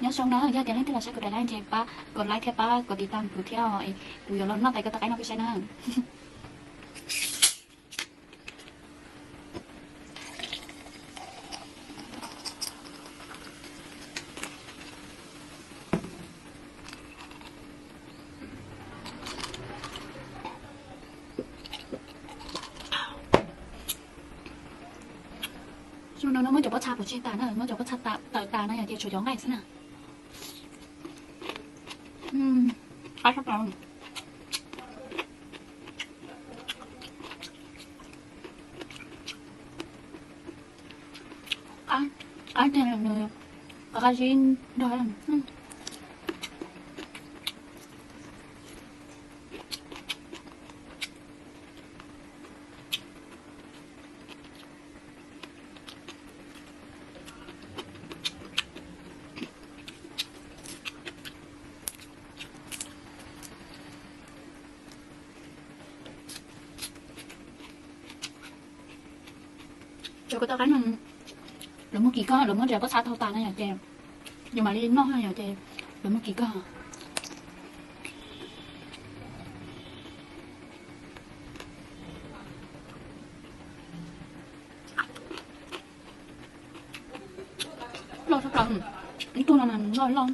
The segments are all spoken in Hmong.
Nyob zoo na, yog tias leej twg los saib kuv daim live ces pab kom like thiab pab kom tiv tam kuv thiab, kuv yuav los noj tais koj tau qaib no peb saib na. Xyoo no no muab cov pob txha puas tseg tas na, muab cov pob txha tawm tas no yog ces tshuav cov nqaij xwb na. Qab sab plaws. Qab, qab tiag, qab zib nrog. Cov koj tau qaib no, lawv muag kim koj, lawv muab cov pob txha tau tas no yom ces yus mam li noj no yom ces lawv muag kim koj. Loj tshaj plaws, ib tug no mas loj loj.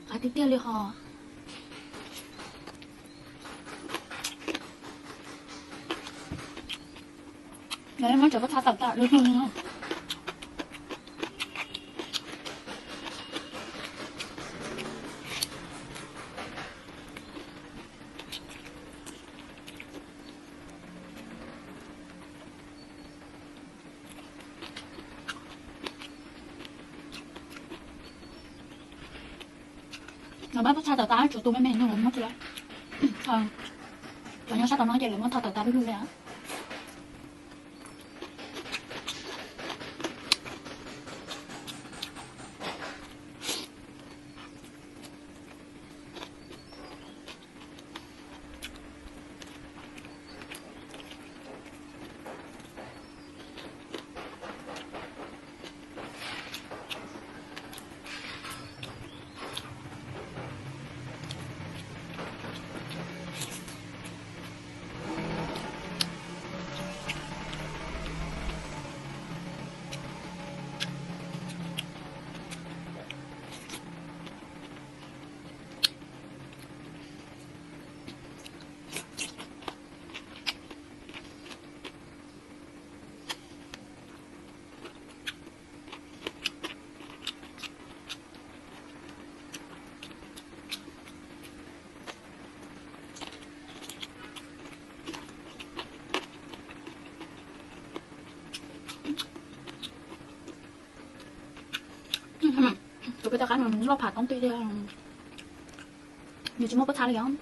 Qab tiag tiag li hos. Muab cov pob txha tawm tas li. Lawv muab pob txha tawm tas tsuas tus me me no lawv muab tso. Cov nyob sab tod no ces lawv muab txha tawm tas lug lug li. Tus peb tau qab no loj pham toob ti li, nws tsis muaj pob txha li os.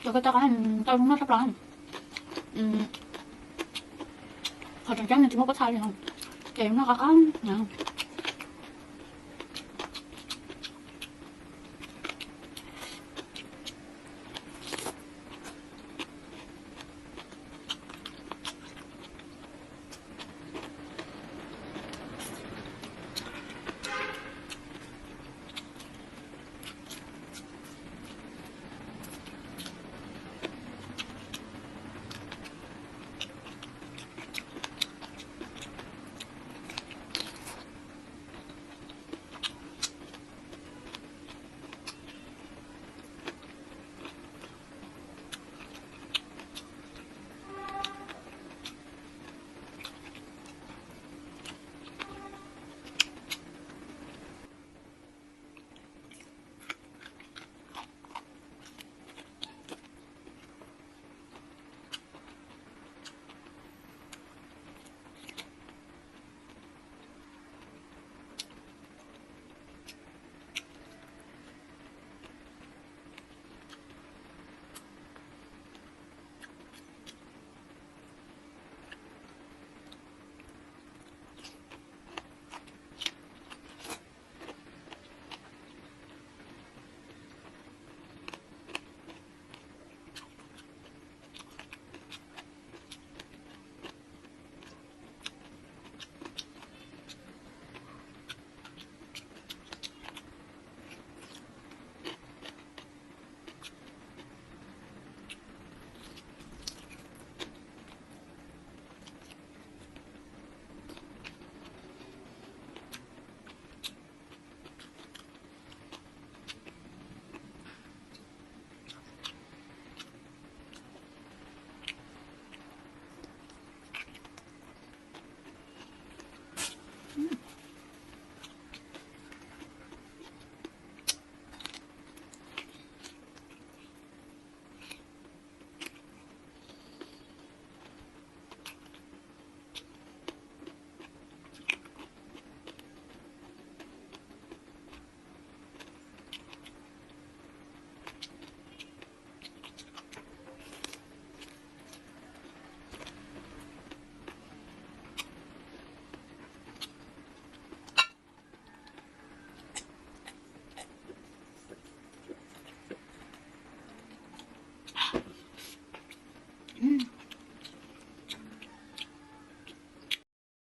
Koj tau qab, tau zoo noj tshaj plaws. Qhov tseem ceeb nws tsis muaj pob txha li no, ces noj qab qab na.